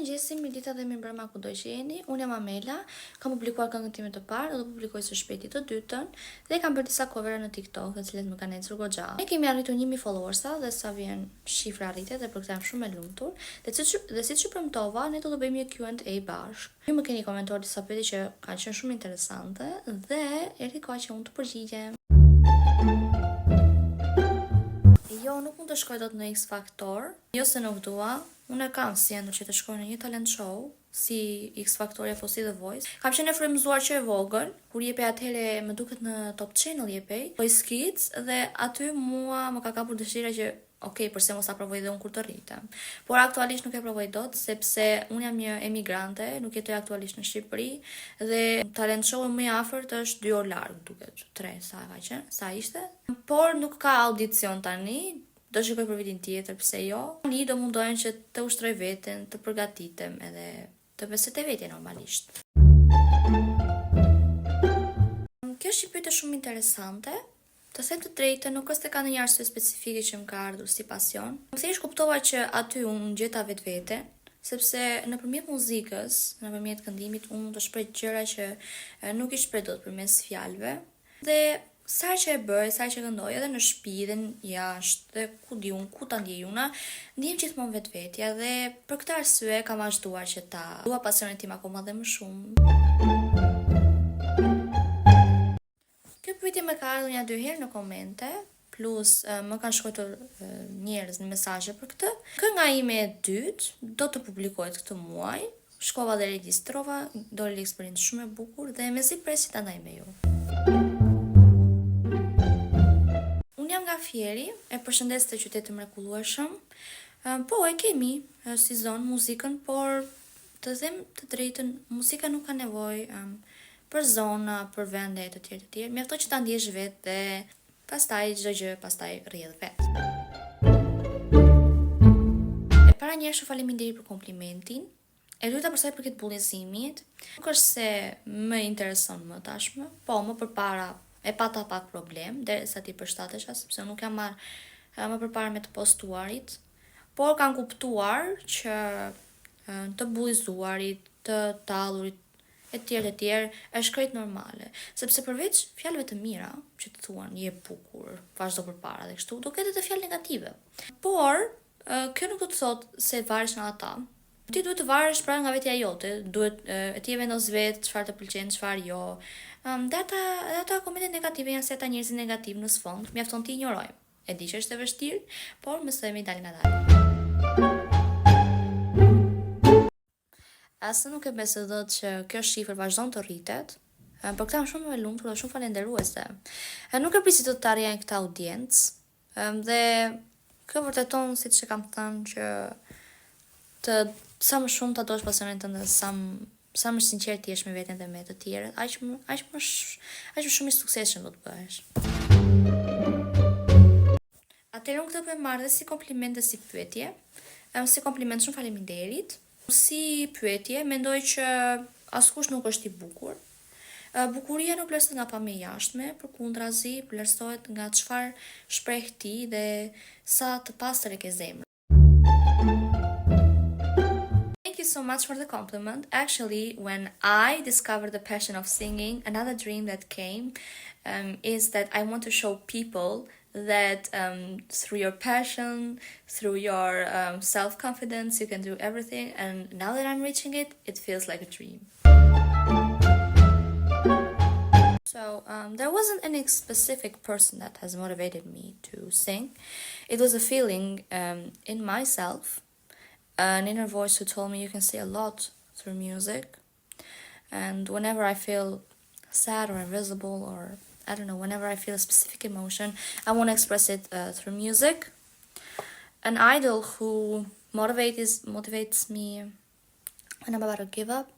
Mirëmëngjesi, mirëdita dhe mirëmbrëma kudo që jeni. Unë jam Amela, kam publikuar këngën time të parë, do të publikoj së shpejti të dytën dhe kam bërë disa covera në TikTok, të cilët më kanë ecur goxha. Ne kemi arritur 1000 followersa dhe sa vjen shifra rritet dhe për këtë jam shumë e lumtur. Dhe siç dhe siç ju premtova, ne do të bëjmë një Q&A bashkë. Ju më keni komentuar disa pyetje që kanë qenë shumë interesante dhe erdhi koha që unë të përgjigjem. Jo, nuk mund të shkoj dot në X Factor. Jo se nuk dua, unë e kam si ëndërr që të shkoj në një talent show, si X Factor apo si The Voice. Kam qenë e frymëzuar që e vogël, kur jepej atëherë më duket në Top Channel jepej, Voice Kids dhe aty mua më ka kapur dëshira që ok, përse mos ta provoj dhe unë kur të rritem. Por aktualisht nuk e provoj dot sepse unë jam një emigrante, nuk jetoj aktualisht në Shqipëri dhe talent show më i afërt është 2 orë larg, duket 3 sa ka qenë, sa ishte. Por nuk ka audicion tani, do shikoj për vitin tjetër, pse jo. Tani do mundohem që të ushtroj veten, të përgatitem edhe të besoj te vetja normalisht. Kjo është një pyetje shumë interesante. Të them të drejtën, nuk është se ka ndonjë arsye specifike që më ka ardhur si pasion. Thjesht kuptova që aty unë gjeta vetveten, sepse nëpërmjet muzikës, nëpërmjet këndimit, unë mund të shpreh gjëra që nuk i shpreh dot përmes fjalëve. Dhe sa herë që e bëj, sa herë që këndoj edhe në shtëpi dhe jashtë dhe ku di unë, ku ta ndjej unë, ndihem gjithmonë vetvetja dhe për këtë arsye kam vazhduar që ta dua pasionin tim akoma dhe më shumë. Kjo pyetje më ka ardhur një dy herë në komente, plus më kanë shkruar njerëz në mesazhe për këtë. Kënga ime e dytë do të publikohet këtë muaj. Shkova dhe regjistrova, doli eksperiencë shumë e bukur dhe mezi pres që ta ndaj me ju. Unë jam nga Fieri, e përshëndes këtë qytet të mrekullueshëm. Po, e kemi si zonë muzikën, por të them të drejtën, muzika nuk ka nevojë um, për zona, për vende e të tjerë të tjerë. Mjafton që ta ndjesh vetë dhe pastaj çdo gjë pastaj rrjedh vetë. E para njëherë shumë faleminderit për komplimentin. E dyta për sa i përket bullizimit, nuk është se më intereson më tashmë, po më përpara e pata pak problem derisa t'i përshtatesha sepse nuk jam marr më përpara me të postuarit, por kam kuptuar që të bullizuarit, të tallurit, e tjerë e tjerë, është krejt normale, sepse përveç fjalëve të mira që të thuan je bukur, vazhdo përpara dhe kështu, do ketë edhe fjalë negative. Por kjo nuk do të thotë se varesh nga ata. Ti duhet të varesh pra nga vetja jote, duhet e ti e vendos vetë çfarë të pëlqen, çfarë jo. Um, dhe ata, dhe ata komentet negative janë si ata njerëzit negativ në sfond, mjafton t'i injorojmë. E di që është e vështirë, por mësohemi dalëngadalë. As nuk e besoj dot që kjo shifër vazhdon të rritet. Për këtë jam shumë e lumtur dhe shumë falënderuese. Nuk e prisja të arrija këtë audiencë. Dhe kjo vërteton siç e kam thënë që të sa më shumë ta dosh pasionin tënd dhe sa më sa më sinqert të jesh me veten dhe me të tjerët, aq më aq më aq më shumë i suksesshëm do të bëhesh. Atëherë unë këtë po e marr dhe si kompliment dhe si pyetje. Si kompliment shumë faleminderit. Si pyetje, mendoj që askush nuk është i bukur. Bukuria nuk vlerësohet nga pamja e jashtme, përkundrazi vlerësohet nga çfarë shpreh ti dhe sa të pastër e ke zemrën. Thank you so much for the compliment. Actually, when I discovered the passion of singing, another dream that came um, is that I want to show people that um, through your passion, through your um, self confidence, you can do everything. And now that I'm reaching it, it feels like a dream. So um, there wasn't any specific person that has motivated me to sing. It was a feeling um, in myself, an inner voice who told me you can say a lot through music. And whenever I feel sad or invisible or I don't know, whenever I feel a specific emotion, I want to express it uh, through music. An idol who motivates motivates me when I'm about to give up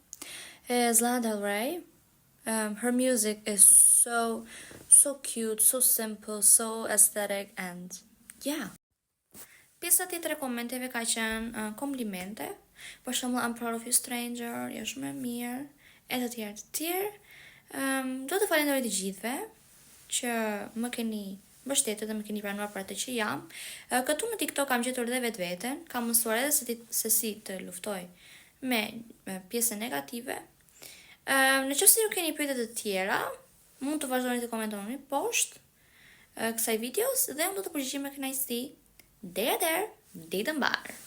is Lana Del Rey. Um, her music is so so cute, so simple, so aesthetic and yeah. Pjesa tjetër e komenteve ka qenë uh, komplimente, për shembull I'm proud of you stranger, je shumë e mirë, e të tjerë të tjerë. Um, do të falenderoj të gjithëve që më keni mbështetur dhe më keni pranuar për atë që jam. Këtu në TikTok kam gjetur dhe vetveten, kam mësuar edhe se, ti, se si të luftoj me pjesën negative. Në qoftë se ju keni pyetje të tjera, mund të vazhdoni të komentoni poshtë kësaj videos dhe unë do të përgjigjem me kënaqësi. Deri atëherë, ditë mbarë.